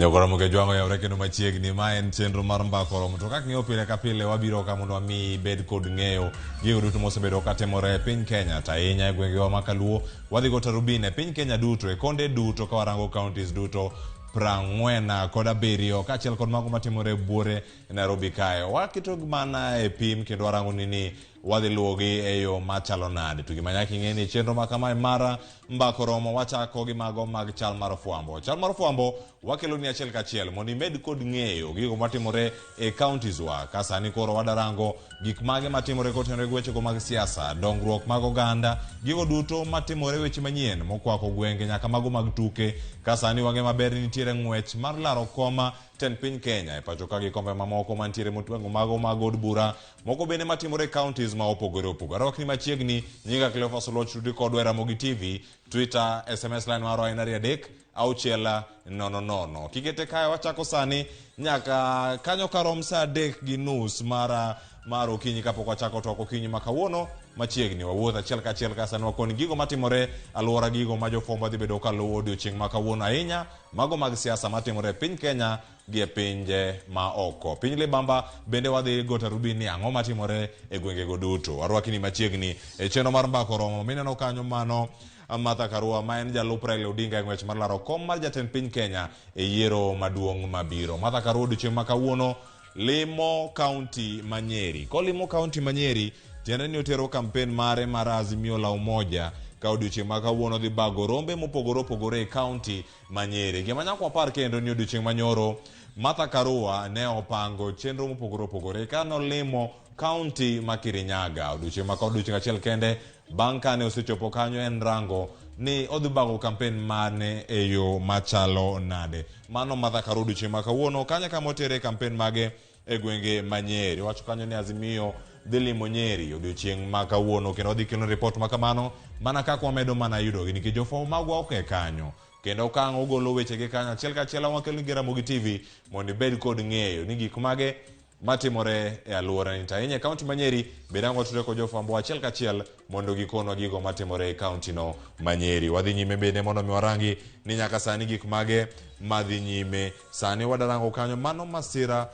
Nyakoro Mugejwang'o yawre kendo machiegni ma en chenro mar mbaka oromo to kaka ing'eyo pile ka pile wabiro ka mondo wami ibed kod ng'eyo gigo duto mosebedo katimore e piny Kenya to ahinya e gwengewa ma kaluo wadhi go tarubin e piny Kenya duto e konde duto ka warango counties duto 47 kaachiel kod mago matimore e buore Nairobi kae waketo mana e pim kendo warango ni ni wadhi luwogi e yo machalo nade to gima nyaka ing'e ni chenro ma kamae mar mbaka oromo wachako gi mago mag chal mar fwambo chal mar fwambo wakelo ni achiel kachiel mondo imed kod ng'eyo gigo matimore e counties wa ka sani koro wadarango gik mage matimore kotenore gi wechego mag siasa dongruok mag oganda gigo duto matimore weche manyien mokwako gwenge nyaka mago mag tuke ka sani wang'e maber ni nitiere ng'wech mar laro koma tend piny Kenya e pacho ka gi kombe mamoko mantiere motweng'o mago mag od bura moko bende matimore e counties ma opogore opogore. Arwakni machiegni nyinga Cleophas Oluoch tudi kodwa e Ramogi TV, Twitter, SMS line marwa en 23 6 0 0. Kikete kae wachako sani nyaka kanyo karom saa 3:30 mar okinyi kapok wachako twak okinyi ma kawuono machiegni wawuoth achiel kachiel ka sani wakoni gigo matimore alwora gigo ma jofwambo dhi bedo kaluwo odiochieng' ma kawuono ahinya mago mag siasa matimore e piny Kenya gi e pinje ma oko. Piny Libamba bende wadhi go tarubin ni ang'o matimore e gwengego duto. Warwakini machiegni e chenro mar mbaka oromo mineno kanyo mano Martha Karua ma en jalup Raila Odinga e ng'wech mar laro kom mar jatend piny Kenya e yiero maduong' mabiro. Martha Karua odiochieng' ma kawuono limo kaunti ma Nyeri. Kolimo kaunti ma Nyeri, tiende ni otero kampen mare mar Azimio la Umoja ka odiochieng' ma kawuono dhi bago rombe mopogore opogore e kaunti ma Nyeri. Gima nyaka wapar kendo ni odiochieng' manyoro Martha Karua ne opango chenro mopogore opogore ka nolimo kaunti ma Kirinyaga. Odiochieng' ma odiochieng' achiel kende bang' kane osechopo kanyo en rango ni odhi bago kampen mane e yo machalo nade. Mano Martha Karua odiochieng' ma kawuono kanyo kama otere kampen mage e gwenge ma Nyeri. Owacho kanyo ni Azimio dhi limo Nyeri odiochieng' ma kawuono kendo wadhi kelo ripot ma kamano mana kaka wamedo mana yudogi nikech jofwambo magwa oke kanyo kendo okang' ogolo wechegi kanyo achiel kachiel wakelo gi Ramogi TV mondo ibed kod ng'eyo ni gik mage matimore e alwora ni to ahinya e kaunti ma Nyeri bende ang' watudre kod jofwambo achiel kachiel mondo gikonwa gigo matimore e kaunti no ma Nyeri. Wadhi nyime bende mondo mi warangi ni nyaka sani gik mage madhi nyime. Sani wadarango kanyo mano masira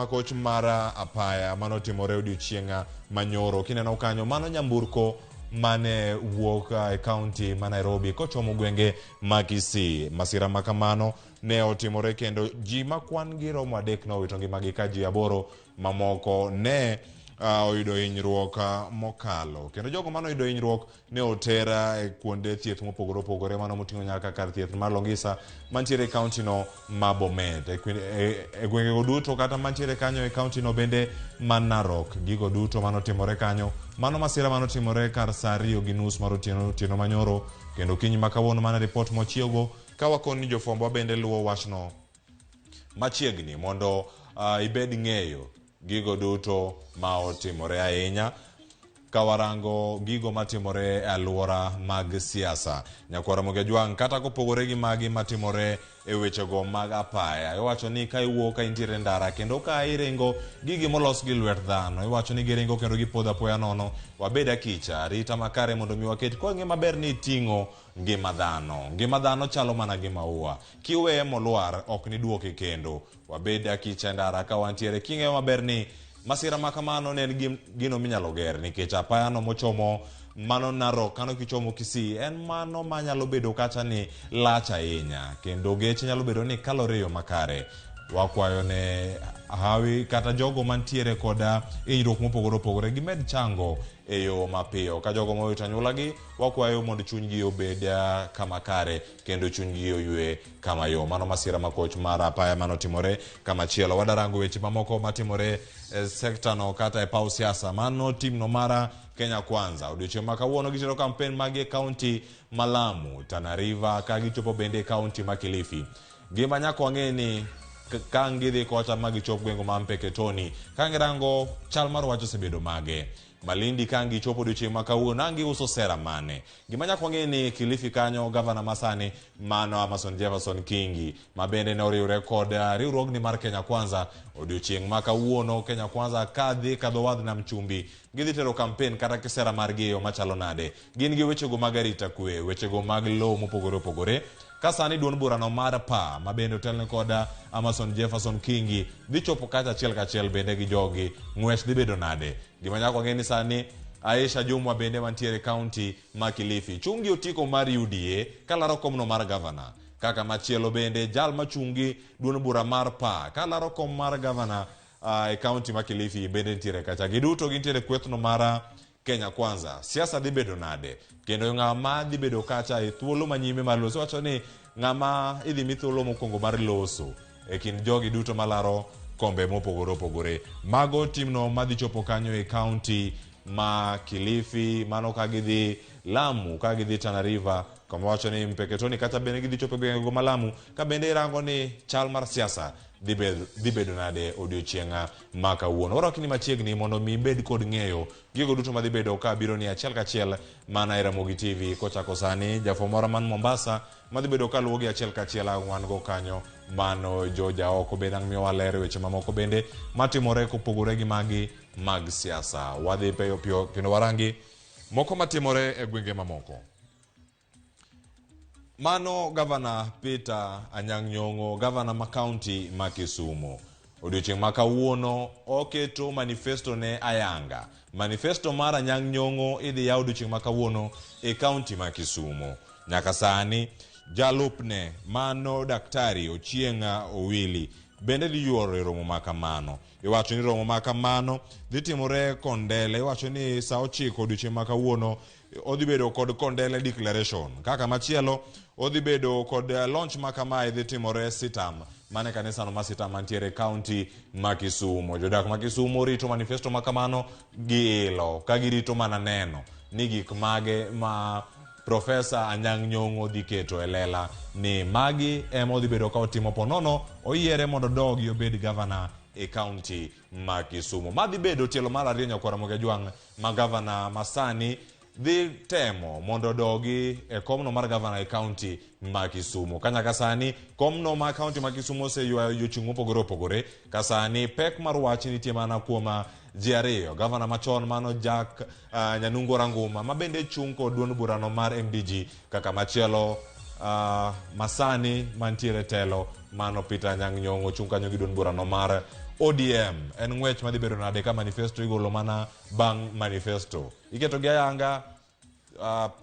koch mar apaya manotimore odiochieng' manyoro. Kineno kanyo mano nyamburko mane wuok e kaunti ma Nairobi kochomo gwenge ma Kisii. Masira ma kamano ne otimore kendo ji ma kwan gi romo 3 nowito ngimagi ka ji 8 mamoko ne oyudo hinyruok mokalo. Kendo jogo mane oyudo hinyruok ne oter e kuonde thieth mopogore opogore mano moting'o nyaka kar thieth mar Longisa mantiere e kaunti no ma Bomet. E gwengego duto kata mantiere kanyo e kaunti no bende ma Narok. Gigo duto manotimore kanyo mano masira manotimore kar saa 2:30 mar otieno otieno manyoro kendo okinyi ma kawuono mana ripot mochiewgo ka wakoni jofwambo bende luwo wachno machiegni mondo ibed ng'eyo gigo duto ma otimore ahinya ka warango gigo matimore e alwora mag siasa. Nyakwar Ramogi Ajwang' kata kopogore gi magi matimore e wechego mag apaya, iwacho ni ka iwuok ka intiere ndara kendo ka iringo gigi molos gi lwet dhano, iwacho ni giringo kendo gipodho apoya nono. Wabed akicha, arita makare mondo mi waket kwang'e maber ni iting'o ngima dhano. Ngima dhano chalo mana gi maua. Kiweye molwar, ok niduoke kendo. Wabed akicha e ndara ka wantiere king'eyo maber ni masira ma kamano ne en gino minyalo ger nikech apayano mochomo mano Narok kano kichomo Kisii en mano manyalo bedo kacha ni lach ahinya kendo geche nyalo bedo ni kalore e yo makare. Wakwayo ne hawi kata jogo mantiere koda hinyruok mopogore opogore gimed chango e yo mapiyo. Ka jogo mowito anyuolagi wakwayo mondo chunygi obed kama kare kendo chunygi oywe kama yo. Mano masira makoch mar apaya manotimore kama chielo. Wadarango weche mamoko matimore e sekta no kata e paw siasa. Mano timno mara Kenya Kwanza. Odiochieng' ma kawuono gitero kampen magi e kaunti ma Lamu, Tana River ka gichopo bende e kaunti ma Kilifi. Gima nyaka wang'e ni ka gidhi kocha ma gichop gwenge ma Mpeketoni, ka girango chal mar wach osebedo mage. Malindi ka gichopo odiochieng' ma kawuono ang' giuso sera mane. Gima nyaka wang'e ni Kilifi kanyo gavana masani mano Amason Jefferson Kingi ma bende ne oriwre kod riwruogni mar Kenya Kwanza odiochieng' ma kawuono Kenya Kwanza kadhi kadho wadh nam chumbi gidhi tero kampen kata kisera margi e yo machalo nade. Gin gi wechego mag arita kwe, wechego mag lowo mopogore opogore. Ka sani duond burano mar PA ma bende otelne kod Amason Jefferson Kingi dhi chopo kacha achiel kachiel bende gi jogi, ng'wech dhi bedo nade? Gima nyaka wang'e ni sani Aisha Jumwa bende mantiere kaunti ma Kilifi chung' gi otiko mar UDA kalaro komno mar gavana. Kaka machielo bende jal machung' gi duond bura mar PA kalaro kom mar gavana e kaunti ma Kilifi bende nitiere kacha. Giduto gintiere kwethno mar Kenya Kwanza. Siasa dhi bedo nade? Kendo ng'ama dhi bedo kacha e thuolo manyime mar loso? Wacho ni ng'ama idhi mi thuolo mokwongo mar loso e kind jogi duto malaro kombe mopogore opogore. Mago timno madhi chopo kanyo e kaunti ma Kilifi, mano ka gidhi Lamu, ka gidhi Tana River, kama wacho ni Mpeketoni kata bende gidhi chopo e gwengego ma Lamu, ka bende irango ni chal mar siasa dhi bedo nade odiochieng' ma kawuono. Warwaki ni machiegni mondo mi ibed kod ng'eyo gigo duto madhi bedo ka biro ni achiel kachiel mana e Ramogi TV kochako sani. Jafwambo moro man Mombasa madhi bedo ka luwogi achiel kachiel ang' wan go kanyo mano jo jaoko bende ang' miyowa ler weche mamoko bende matimore kopogore gi magi mag siasa. Wadhi piyo piyo kendo warangi moko matimore e gwenge mamoko. Mano gavana Peter Anyang' Nyong'o, gavana ma kaunti ma Kisumu. Odiochieng' ma kawuono oketo manifesto ne ayanga. Manifesto mar Anyang' Nyong'o idhi yaw odiochieng' ma kawuono e kaunti ma Kisumu. Nyaka sani jalupne mano Daktari Ochieng' Owili bende dhi yuoro e romo ma kamano. Iwacho ni romo ma kamano dhi timore Kondele. Iwacho ni saa 9 odiochieng' ma kawuono odhi bedo kod Kondele Declaration. Kaka machielo odhi bedo kod launch ma kamae dhi timore Sitam, mane kanisano ma Sitam mantiere kaunti ma Kisumu. Jodak ma Kisumu rito manifesto ma kamano gi ilo ka girito mana neno ni gik mage ma Profesa Anyang' Nyong'o dhi keto e lela ni magi ema odhi bedo ka otimo ponono oyiere mondo odogi obed gavana e kaunti ma Kisumu. Ma dhi bedo tielo mar ariyo nyakwar Ramogi Ajwang' ma gavana masani dhi temo mondo odogi e komno mar gavana e kaunti ma Kisumu. Ka nyaka sani komno ma kaunti ma Kisumu oseywayo jochung' mopogore opogore, ka sani pek mar wach nitie mana kuom ji ariyo, gavana machon mano Jack Nyanungo Ranguma ma bende chung' kod duond burano mar MDG, kaka machielo masani mantiere telo mano Peter Anyang' Nyong'o chung' kanyo gi duond burano mar ODM. En ng'wech madhi bedo nade ka manifesto igolo mana bang' manifesto iketo gi ayanga?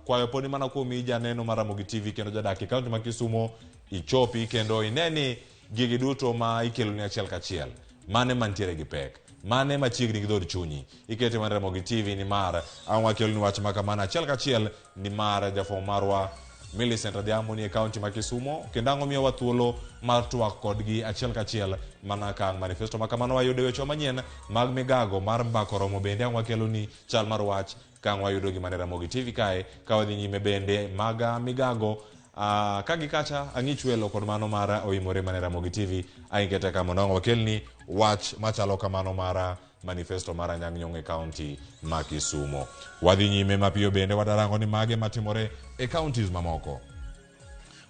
Kwayo poni mana kuom janeno mar Ramogi TV kendo jadak e kaunti ma Kisumu, ichopi kendo ine ni gigi duto ma ikelo ni achiel kachiel mane mantiere gi pek, mane machiegni gi dhood chunyi, ikete mar Ramogi TV nimar ang' wakelo ni wach ma kamano achiel kachiel nimar jafwambo marwa Millicent Adhiambo ni e kaunti ma Kisumu kendo ang' omiyowa thuolo mar twak kodgi achiel kachiel mana ka ang' manifesto ma kamano wayudo weche manyien mag migago mar mbako romo bende ang' wakelo ni chal mar wach ka ang' wayudo gima ne Ramogi TV kae ka wadhi nyime bende maga migago ka gi kacha ang'ich welo kod mano mar oimore mane Ramogi TV ainkete ka mondo ang' wakelni wach machalo kamano mar manifesto mar Anyang' Nyong'o e kaunti ma Kisumu. Wadhi nyime mapiyo bende wadarango ni mage matimore e counties mamoko.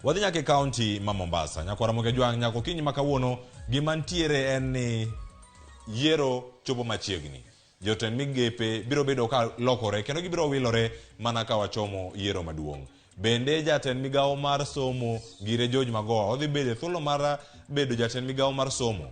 Wadhi nyaka e kaunti ma Mombasa. Nyakwar Ramogi Ajwang' nyaka okinyi ma kawuono gima ntiere en ni yiero chopo machiegni. Jotend migepe biro bedo ka lokore kendo gibiro wilore mana ka wachomo yiero maduong'. Bende jatend migawo mar somo Ngire George Magoha odhi bedo e thuolo mar bedo jatend migawo mar somo.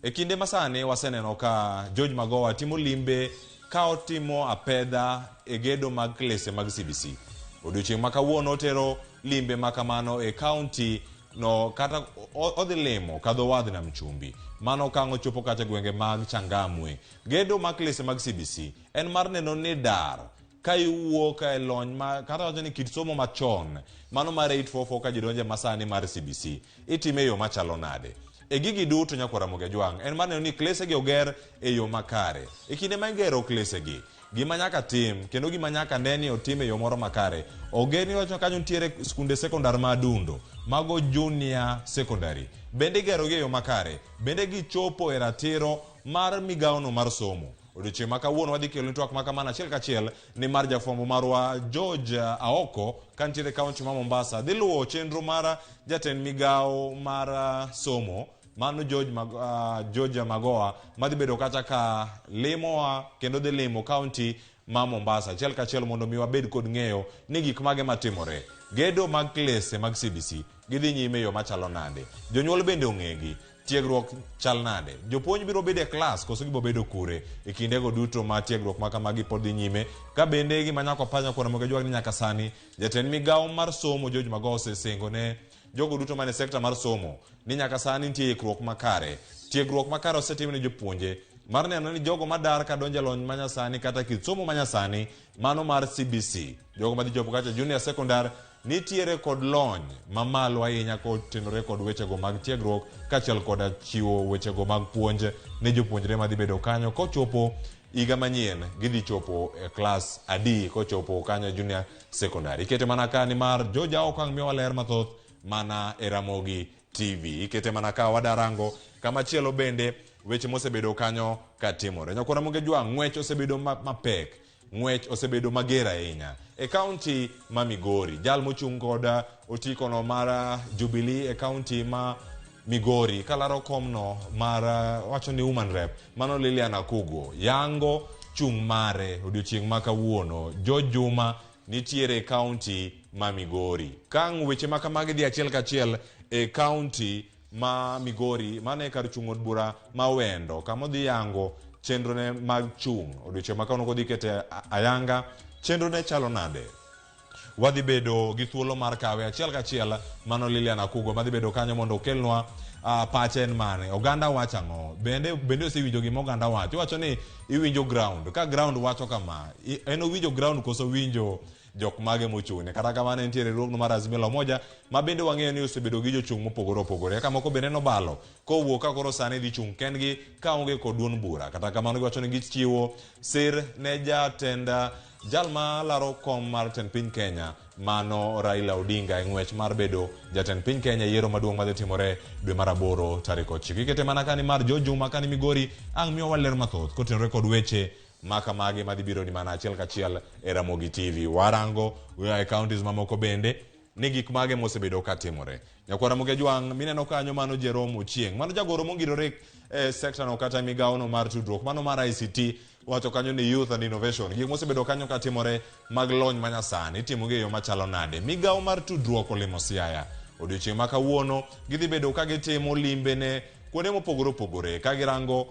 E kinde masani waseneno ka George Magoha timo limbe ka otimo apedha e gedo mag klese mag CBC. Odiochieng' ma kawuono otero limbe ma kamano e kaunti no kata odhi limo kadho wadh Nam Chumbi. Mano ka ang' ochopo kacha gwenge mag Changamwe. Gedo mag klese mag CBC en mar neno ni dar ka iwuok e lony ma kata wacho ni kit somo machon mano mar 844 ka ji donje masani mar CBC itime e yo machalo nade. E gigi duto nyakwar Ramogi Ajwang' en mar neno ni klese gi oger e yo makare. E kinde ma igero klese gi, gima nyaka tim kendo gima nyaka ne ni otim e yo moro makare, oger ni wacho kanyo nitiere skunde sekondar ma adundo, mago junior secondary. Bende igero gi e yo makare, bende gichopo e ratiro mar migawono mar somo. Odiochieng' ma kawuono wadhi kelo twak ma kamano achiel kachiel ni mar jafwambo marwa George Aoko kantiere kaunti ma Mombasa dhi luwo chenro mar jatend migawo mar somo mano George Magoha madhi bedo kacha ka limowa kendo dhi limo kaunti ma Mombasa achiel kachiel mondo mi wabed kod ng'eyo ni gik mage matimore. Gedo mag klese mag CBC gidhi nyime e yo machalo nade? Jonyuol bende ong'egi. Tiegruok chal nade? Jopuonj biro bedo e klas koso gibo bedo kure e kindego duto ma tiegruok ma kamagi pod dhi nyime? Ka bende gima nyaka wapar nyaka Ramogi Ajwang' ni nyaka sani jatend migawo mar somo George Magoha osesingo ne jogo duto mane sekta mar somo ni nyaka sani nitie ikruok makare. Tiegruok makare osetim ne jopuonje mar neno ni jogo madar kadonjo e lony manyasani kata kit somo manyasani mano mar CBC jogo madhi chopo kacha junior secondary nitiere kod lony mamalo ahinya kotenore kod wechego mag tiegruok kaachiel koda chiwo wechego mag puonj ne jopuonjre madhi bedo kanyo kochopo higa manyien gidhi chopo e klas adi kochopo kanyo junior secondary. Ikete mana ka nimar George Okang' miyowa ler mathoth mana e Ramogi TV. Ikete mana ka wadarango kamachielo bende weche mosebedo kanyo katimore. Nyakwar Ramogi Ajwang' ng'wech osebedo mapek. Ng'wech osebedo mager ahinya e kaunti ma Migori. Jal mochung' kod otikono mar Jubilee e kaunti ma Migori kalaro komno mar wacho ni woman rep mano Lilian Akugo yango chung' mare odiochieng' ma kawuono. George Juma nitiere e kaunti ma Migori. Ka ang' weche ma kamagi dhi achiel kachiel e kaunti ma Migori, mano e kar chung' od bura ma Wendo, kama odhi yango chenrone mag chung'. Odiochieng' ma kawuono kodhi kete ayanga, chenrone chalo nade? Wadhi bedo gi thuolo mar kawe achiel kachiel mano Lilian Akugo madhi bedo kanyo mondo okelnwa pache en mane, oganda wacho ang'o, bende bende osewinjo gima oganda wacho. Iwacho ni iwinjo ground, ka ground wacho kama, en owinjo ground koso owinjo jok mage mochung'ne. Kata kamano entie riwruogno mar Azimio la Umoja ma bende wang'eyo ni osebedo gi jochung' mopogore opogore. Eka moko bende nobalo kowuok ka koro sani dhi chung' kendgi ka onge kod duond bura. Kata kamano giwacho ni gichiwo sir ne jatend jal ma laro kom mar tend piny Kenya mano Raila Odinga e ng'wech mar bedo jatend piny Kenya e yiero maduong' madhi timore dwe mar aboro tarik 9. Ikete mana kani mar George Juma kani Migori ang' miyowa ler mathoth kotenore kod weche maka mage madhi biro ni mana achiel kachiel e Ramogi TV. Warango e counties mamoko bende ni gik mage mosebedo katimore. Nyakwar Ramogi Ajwang' mineno kanyo mano Jerome Ochieng'. Mano jagoro mongirore e sekta no kata migawo no mar tudruok. Mano mar ICT wacho kanyo ni Youth and Innovation. Gik mosebedo kanyo katimore mag lony manyasani itimo gi e yo machalo nade. Migawo mar tudruok olimo Siaya. Odiochieng' ma kawuono gidhi bedo ka gitimo limbe ne kuonde mopogore opogore ka girango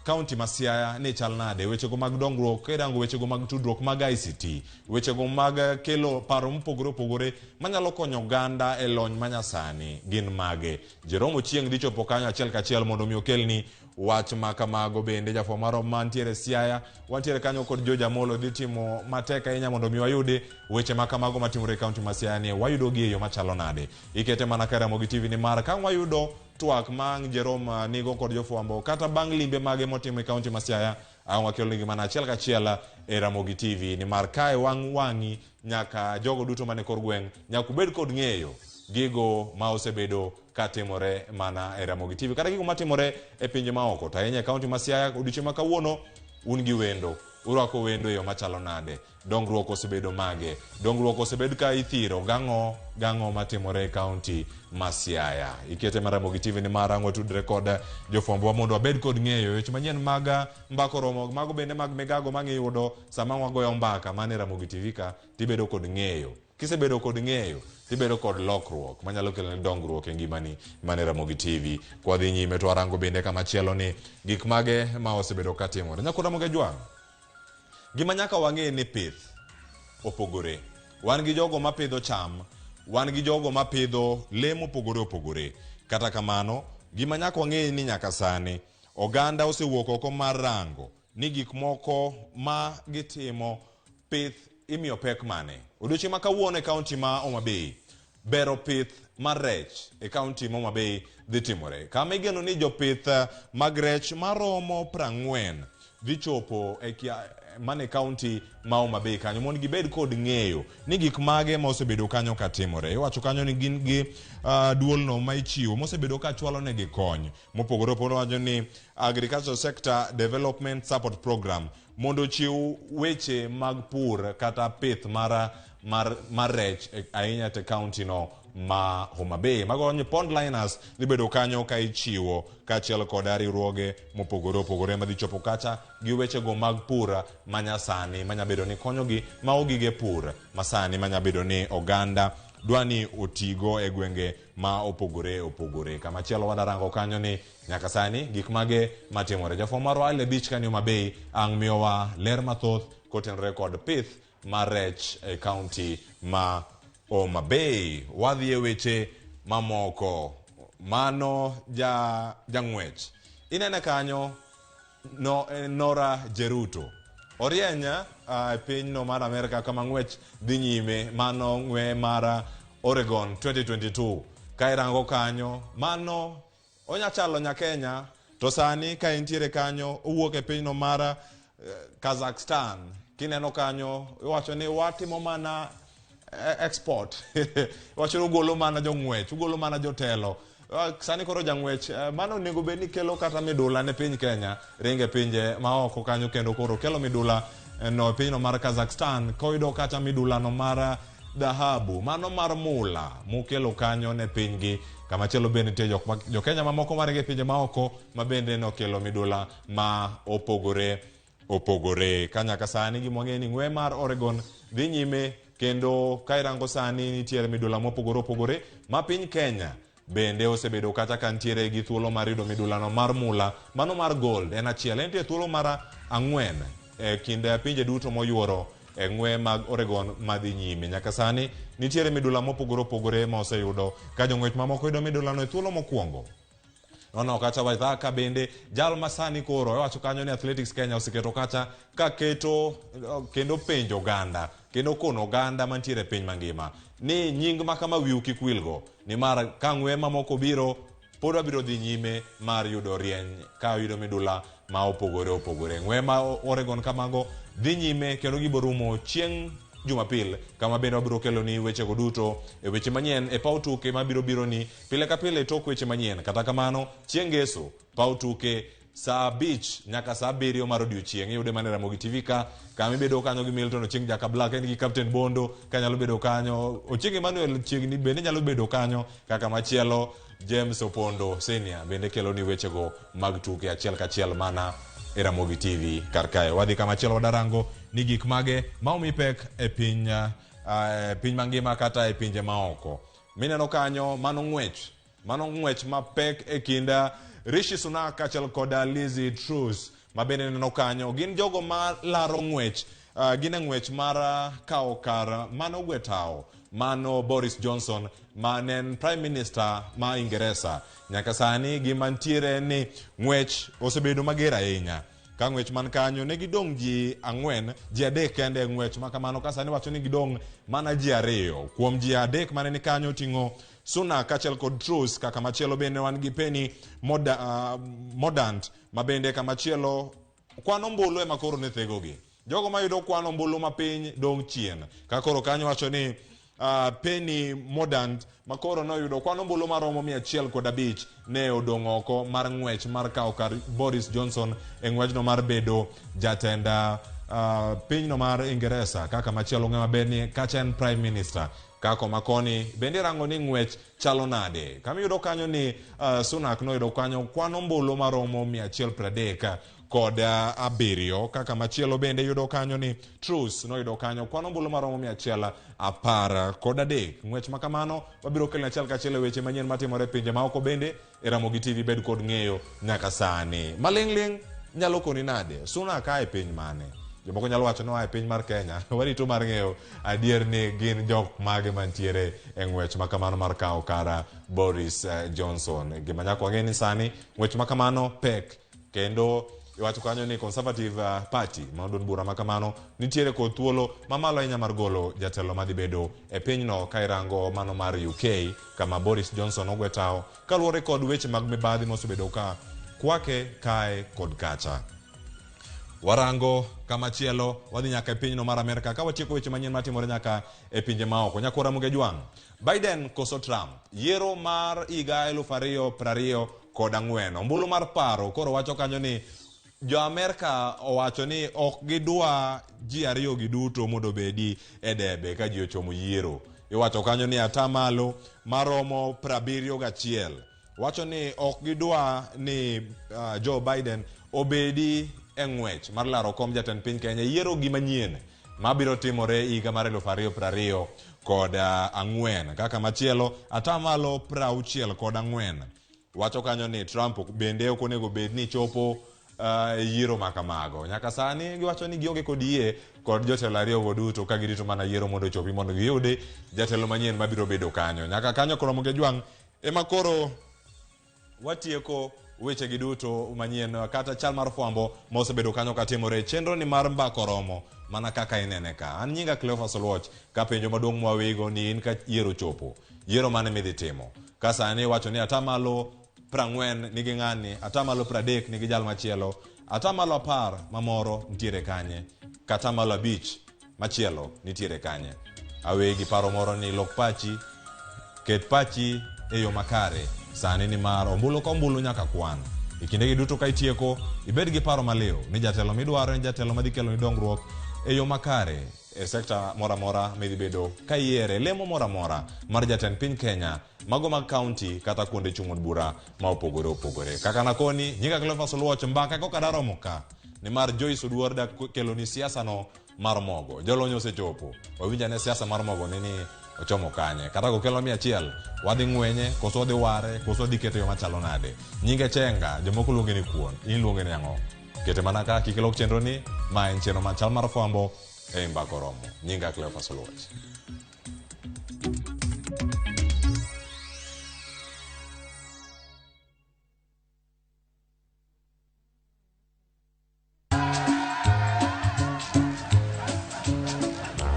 kaunti ma Siaya ni chal nade, wechego mag dongruok, irango wechego mag tudruok mag ICT, wechego mag kelo paro mopogore opogore manyalo konyo oganda e lony manyasani gin mage. Jerome Ochieng' dhi chopo kanyo achiel kachiel mondo mi okelni wach ma kamago. Bende jafwambo marwa mantiere Siaya, wantiere kanyo kod George Amolo dhi timo matek ahinya mondo mi wayudi weche ma kamago matimore e kaunti ma Siaya ni wayudogi e yo machalo nade. Ikete mana ka Ramogi TV ni mar ka wayudo twak ma ang' Jerome nigo kod jofwambo kata bang' limbe mage motimo e kaunti ma Siaya, ang' wakelonigi mana achiel kachiel e Ramogi TV ni mar kae wang' wang'i nyaka jogo duto mane kor gweng' nyaka ubed kod ng'eyo gigo ma osebedo katimore mana e Ramogi TV kata gigo matimore e pinje maoko to ahinya e kaunti ma Siaya. Odiochieng' ma kawuono un gi wendo, urwako wendo e yo machalo nade? Dongruok osebedo mage? Dongruok osebed ka ithiro gang'o gang'o matimore e kaunti ma Siaya? Ikete mar Ramogi TV ni mar ang' watudre kod jofwambowa mondo wabed kod ng'eyo weche manyien mag mbaka oromo mago bende mag migago ma ng'iyudo sama wagoyo mbaka mana e Ramogi TV ka tibedo kod ng'eyo. Kisebedo kod ng'eyo tibedo kod lokruok manyalo keloni dongruok e ngimani mana e Ramogi TV. Kwadhi nyime to warango bende kamachielo ni gik mage ma osebedo katimore. Nyakwar Ramogi Ajwang', gima nyaka wang'e ni pith opogore. Wan gi jogo mapidho cham, wan gi jogo mapidho le mopogore opogore. Kata kamano, gima nyaka wang'e ni nyaka sani oganda osewuok oko mar rango ni gik moko ma gitimo pith imiyo pek mane. Odiochieng' ma kawuono e kaunti ma Homa Bay, bero pith mar rech e kaunti ma Homa Bay dhi timore. Kama igeno ni jopith mag rech maromo 40 dhi chopo e mane kaunti ma Homa Bay kanyo mondo gibed kod ng'eyo ni gik mage ma osebedo kanyo katimore. Iwacho kanyo ni gin gi duolno ma ichiwo mosebedo ka chwalo negi kony mopogore opogore. Wacho ni Agriculture Sector Development Support Program mondo ochiw weche mag pur kata pith mar rech ahinya te kaunti no ma Homa Bay. Mago ni pond liners dhi bedo kanyo ka ichiwo kaachiel kod riwruoge mopogore opogore madhi chopo kacha gi wechego mag pur manyasani manyabedo ni konyogi mago gige pur masani manyabedo ni oganda dwa ni otigo e gwenge ma opogore opogore. Kamachielo wadarango kanyo ni nyaka sani gik mage matimore. Jafwambo marwa Ali Abich kanyo Homa Bay ang' miyowa ler mathoth kotenore kod pith mar rech e kaunti ma Homa Bay. Wadhi e weche mamoko. Mano ja jang'wech. Inene kanyo no, Nora Jeruto. Orieny e pinyno mar Amerka kama ng'wech dhi nyime. Mano ng'we mar Oregon 2022. Ka irango kanyo, mano onya chalo nya Kenya to sani ka entiere kanyo owuok e pinyno mar Kazakhstan. Kineno kanyo iwacho ni watimo mana export. Iwacho ni ugolo mana jong'wech, ugolo mana jotelo. Sani koro jang'wech mano onego bed ni kelo kata midula ne piny Kenya, ringe pinje maoko kanyo kendo koro kelo midula no e pinyno mar Kazakhstan koyudo kata midula no mar dhahabu, mano mar mula mokelo kanyo ne pinygi. Kamachielo bende nitie jo Kenya mamoko maringo e pinje maoko ma bende nokelo midula ma opogore opogore. Ka nyaka sani gima wang'eyo ni ng'we mar Oregon dhi nyime kendo ka irango sani nitiere midula mopogore opogore ma piny Kenya bende osebedo kata ka nitiere gi thuolo mar yudo midulano mar mula, mano mar gold en achiel. Entie thuolo mar 4 e kind pinje duto moyuoro e ng'we mag Oregon madhi nyime. Nyaka sani nitiere midula mopogore opogore ma oseyudo ka jong'wech mamoko yudo midulano e thuolo mokwongo. Nono kacha Waithaka bende jal ma sani koro iwacho kanyo ni Athletics Kenya oseketo kacha ka keto kendo penjo oganda kendo kono oganda mantiere e piny mangima ni nying ma kama wiu kik wilgo nimar ka ng'we mamoko biro pod wabiro dhi nyime mar yudo rieny ka yudo midula ma opogore opogore. Ng'we ma Oregon kamago dhi nyime kendo gibo rumo chieng' Jumapil kama bende wabiro kelo ni wechego duto e weche manyien e paw tuke mabiro biro ni pile ka pile tok weche manyien. Kata kamano chieng' ngeso paw tuke saa 5 nyaka saa 7 mar odiochieng' iyude mana e Ramogi TV ka kama ibedo kanyo gi Milton Ochieng Jaka Black en gi Captain Bondo kanyalo bedo kanyo Ochieng Emmanuel chiegni bende nyalo bedo kanyo kaka machielo James Opondo Senior bende kelo ni wechego mag tuke achiel kachiel mana e Ramogi TV kar kae. Wadhi kamachielo wadarango ni gik mage ma omi pek e piny piny mangima kata e pinje maoko. Mineno kanyo mano ng'wech. Mano ng'wech mapek e kind Rishi Sunak kaachiel kod Liz Truss ma bende neno kanyo gin jogo ma laro ng'wech gin e ng'wech mar kawo kar mano gwe tawo mano Boris Johnson ma ne en Prime Minister ma Ingeresa. Nyaka sani gima ntiere en ni ng'wech osebedo mager ahinya. Ka ng'wech man kanyo ne gidong' ji 4, ji 3 kende e ng'wech ma kamano ka sani wacho ni gidong' mana ji 2. Kuom ji 3 mane ni kanyo ting'o Sunak kaachiel kod Truss, kaka machielo bende wan gi Penny Mordaunt ma bende kamachielo kwan ombulu ema koro ne thegogi. Jogo mayudo kwan ombulu mapiny dong' chien. Ka koro kanyo wacho ni Penny Mordaunt ma koro noyudo kwan ombulu maromo 105 ne odong' oko mar ng'wech mar kawo kar Boris Johnson e ng'wechno mar bedo jatend pinyno mar Ingeresa. Kaka machielo ng'e maber ni kacha en Prime Minister. Kako makoni bende rango ni ng'wech chalo nade. Kama iyudo kanyo ni Sunak noyudo kanyo kwan ombulu maromo 137 kaka machielo bende yudo kanyo ni Truss noyudo kanyo kwan ombulu maromo 113. Ng'wech ma kamano wabiro kelo achiel kachiel e weche manyien matimore e pinje maoko bende e Ramogi TV bed kod ng'eyo nyaka sani. Maling'ling' nyalo koni nade? Sunak a e piny mane? Jomoko nyalo wacho ni oa e piny mar Kenya. Warito mar ng'eyo adier ni gin jok mage mantiere e ng'wech ma kamano mar kawo kar Boris Johnson. Gima nyaka wang'e ni sani ng'wech ma kamano pek kendo iwacho kanyo ni Conservative Party ma duond bura ma kamano nitiere kod thuolo mamalo ahinya mar golo jatelo madhi bedo e pinyno ka irango mano mar UK kama Boris Johnson ogwe tawo kaluwore kod weche mag mibadhi mosebedo ka kwake kae kod kacha. Warango kamachielo wadhi nyaka e pinyno mar Amerka ka watieko weche manyien matimore nyaka e pinje maoko. Nyakwara Ramogi Ajwang', Biden koso Trump, yiero mar higa 2024. Ombulu mar paro koro wacho kanyo ni jo Amerka owacho ni ok gidwa ji ariyo gi duto mondo obedi e debe ka ji ochomo yiero. Iwacho kanyo ni atamalo maromo 71 wacho ni ok gidwa ni Joe Biden obedi e ng'wech mar laro kom jatend piny Kenya e yiero gi manyien mabiro timore higa mar 2024. Kaka machielo, atamalo 64 wacho kanyo ni Trump bende ok onego bed ni chopo yiero ma kamago. Nyaka sani giwacho ni gionge kod yie kod jotelo ariyogo duto ka girito mana yiero mondo ochopi mondo giyudi jatelo manyien mabiro bedo kanyo. Nyaka kanyo koro Ramogi Ajwang' ema koro watieko weche gi duto manyien kata chal mar fwambo mosebedo kanyo katimore e chenro ni mar Mbaka Oromo mana kaka inene ka. An nyinga Cleophas Oluoch ka penjo maduong' mwawego ni in ka yiero ochopo, yiero mane midhi timo? Ka sani iwacho ni atamalo 40 nigi ng'ani, atamalo 30 nigi jal machielo, atamalo 10 mamoro nitiere kanye, kata atamalo 5 machielo nitiere kanye. Aweyi gi paro moro ni lok pachi, ket pachi e yo makare sani nimar ombulu ka ombulu nyaka kwan. E kindegi duto ka itieko, ibed gi paro maliw ni jatelo midwaro en jatelo madhi keloni dongruok e yo makare e sekta moro amora midhi bedo ka iyiere lemo moro amora mar jatend piny Kenya, mago mag kaunti kata kuonde chung' od bura ma opogore opogore. Kaka nakoni, nyinga Cleophas Oluoch, mbaka koka daromo ka nimar Joyce Oduor dak keloni siasa no mar mogo. Jolony osechopo. Wawinj ane siasa mar mogo ni ni ochomo kanye. Kata kokelo 100, wadhi ng'wenye, koso wadhi ware, koso wadhi kete yo machalo nade. Nyinge chenga, jomoko luonge ni kuon, in luonge ni ang'o? Kete mana ka, kik ilok chenro ni, ma en chenro machal mar fwambo ei Mbaka Oromo. Nyinga Cleophas Oluoch.